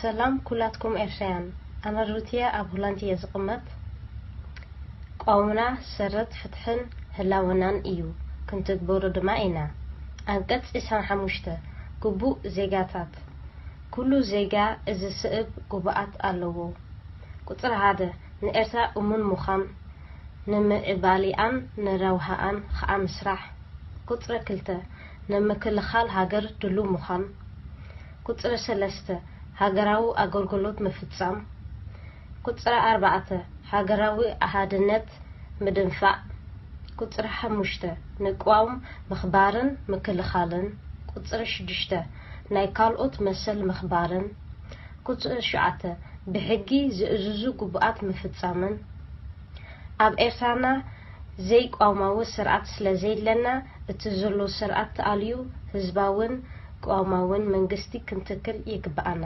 ሰላም ኩላትኩም ኤርትራያን፣ ኣነ ሩትያ ኣብ ሆላንድ እየ ዝቕመጥ። ቋውና ሰረት ፍትሕን ህላወናን እዩ፣ ክንትግበሮ ድማ ኢና። ኣንቀጽ ዕስራን ሓሙሽተ፣ ግቡእ ዜጋታት። ኩሉ ዜጋ እዚ ስእብ ግቡኣት ኣለዎ። ቁጽሪ ሓደ፣ ንኤርትራ እሙን ምዃን፣ ንምዕባሊኣን ንረብሃኣን ኸኣ ምስራሕ። ቁጽሪ ክልተ፣ ንምክልኻል ሃገር ድሉ ምዃን። ቁጽሪ ሰለስተ፣ ሃገራዊ ኣገልግሎት ምፍጻም። ቁጽሪ ኣርባዕተ፣ ሃገራዊ ኣሃድነት ምድንፋዕ። ቁጽሪ ሓሙሽተ፣ ንቅዋም ምኽባርን ምክልኻልን። ቁጽሪ ሽዱሽተ፣ ናይ ካልኦት መሰል ምኽባርን። ቁጽሪ ትሽዓተ፣ ብሕጊ ዝእዝዙ ግቡኣት ምፍጻምን። ኣብ ኤርትራና ዘይቅዋማዊ ስርዓት ስለ ዘየለና፣ እቲ ዘሎ ስርዓት ተኣልዩ ህዝባውን ቅዋማውን መንግስቲ ክንትክል ይግብኣና።